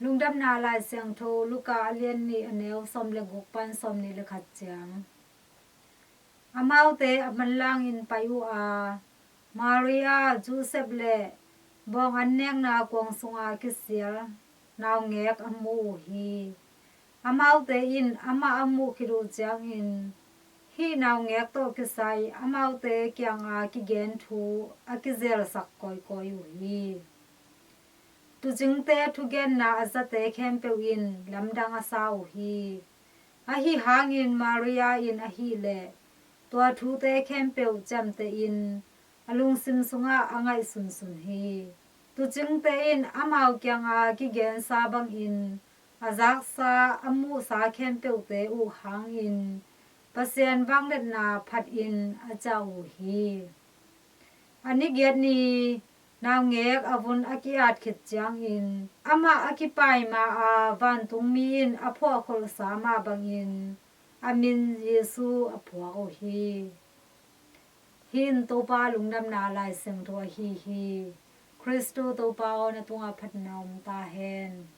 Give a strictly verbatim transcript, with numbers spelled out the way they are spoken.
Lungdamna Lai Siangtho Luka a lian nih, a neu sawm le guk pan sawm nih le khat ciang. Amaute a manlangin pai uh a, Maria, Josef le bawng an nekna kuang sunga kisial naungek a mu uh hi. Amaute in amah a muh khit uh ciangin hih naungek tawh kisai amaute kianga kigen thu a kizelsak kawikawi uh hi. Tuucingte thugenna a zate khempeuh in lamdang a sa uh hi. Ahi hangin Maria in ahih leh tua thute khempeuh ciamtehin a lungsim sungah a ngaihsunsun hi. Tuucingte in amau kianga kigensa bangin a zaksa a muhsa khempeuhte uh hangin Pasian vangliatna phatin a ciah uh hi. A ni giat ni naungek a vun a ki-at khit ciangin amah a kipai ma-a vantungmi in a phuahkholhsa mah bangin a min Jesu a phuak uh hi. Hih in Topa Lungdamna Lai Siangtho ahi hi. Khristu Topa aw, na tungah phatna om ta hen.